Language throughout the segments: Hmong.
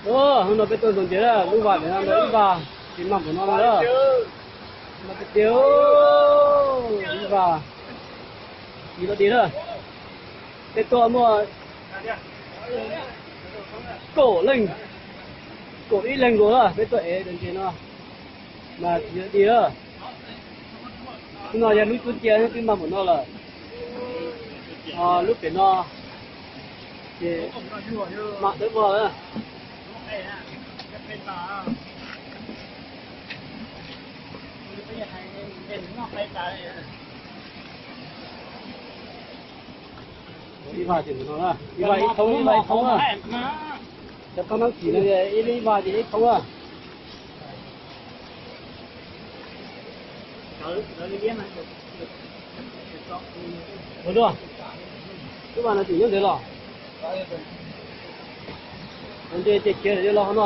Hnub no peb tuaj ntxuav ntses lawm, lub vas ntawm no ntau ib vas, ces mag npaum no no lawm. Mas tiag tiag, ib vas, ib lub di lawm. Peb tuaj muaj kaum leej, kaum ib leeg nkaus lawm, peb tuaj ev ntses no. Mas tsis yog di lawm. Hnub no yog lub cuab cia twb mag npaum no lawm. Lub pem no ces mam dawb vog lawm. Ib vas ces ntawm no, ib vas ib thoob, ib vas ib thoob na. Cov thoob nab tsim no ib leeg ib vas ces ib thoob na. Ua luaj, lub vas no tseem nyob ntawd los? Ntses ces khiav los qhov no,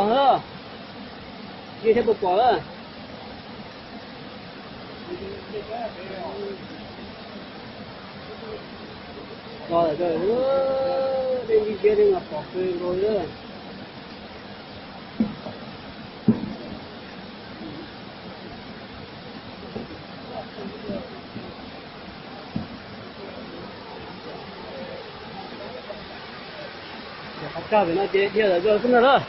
ntses thiab puas pom lawm. Los lawm, dej ntsia dej mas pom kawg nkaus li. Qhov cag pem no ces dhia lawm xwb ntag.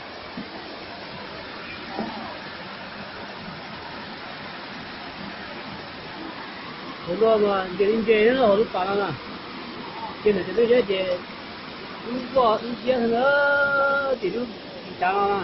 Hauv no mas ntses li ntses hauv lub pas no na. Ces ntawm cov dej liab ces wb voj wb ciab xwb na, tim lub tsis cav no na.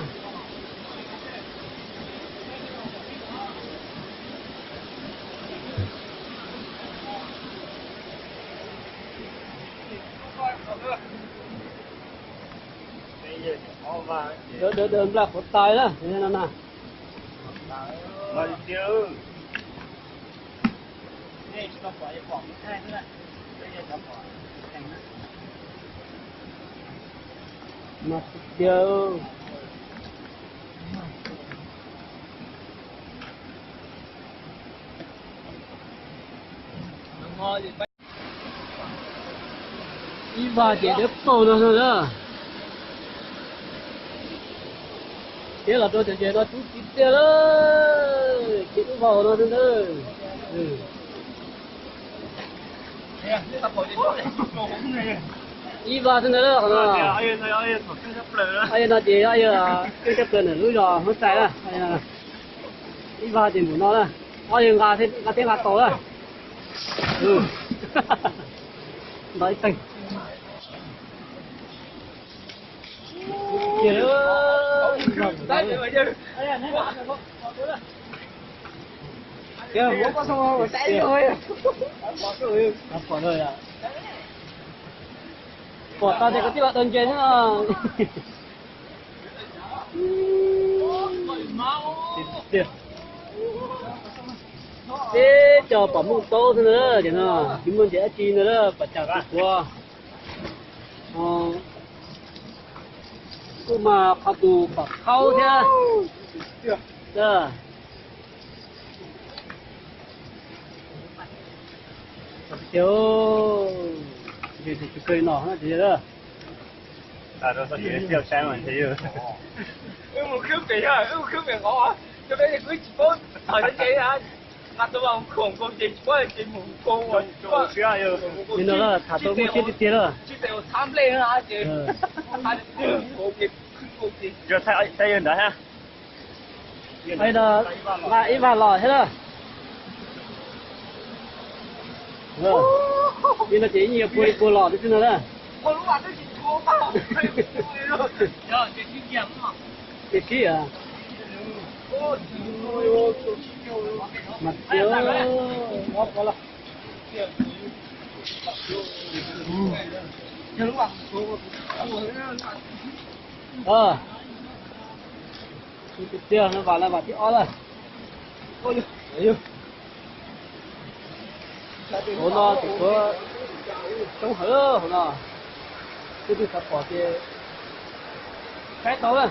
Daws daws nplaj qhuav tas na, no na. Mas tiag. Ib vas ces dawb paug no na. Thiab los rau cov ntses no cub tib tiag lawm, ces ib vas no xwb ntag. Ib vas xwb ntag qhov no. Ob yawg no ces ob yawg keej tshaj plaws ntawm lub zos Hmoob Xais na. Ib vas ces npaum no na. Ob yawg nqa thiab nqa tau na. Nto ib teeg. Pom tas ces koj tij lam daws ntses xwb no. Peb cov pom muj taub xwb na, ces no tsis muaj ntses dab tsi no, pom cas kuv tuav. Kuj mas qhov tus pom khaub thiab. Tiag, ntses tsis kawg no ces yog. Wb mus khwb pem, wb mus khwb pem nqov, cov peb kuv tsis paub txog cov ntses, nqa tus vas khoom nkaus ces tsis paub ces mus nkaus. Li no tham tau muaj siab tiag tiag lawm. Tsis tes ua txhab nplej ces thaij yawg ntawd thiab. Nqa ib vas los thiab lawm. Li no ces ib nyuag pua li pua los twb xwb no na. Ces khib a, mas tiag. Tiag, vas no vas thib ob lawm. Hauv no ces kuv coob heev hauv no, twb twb xav pom ces saib tau na.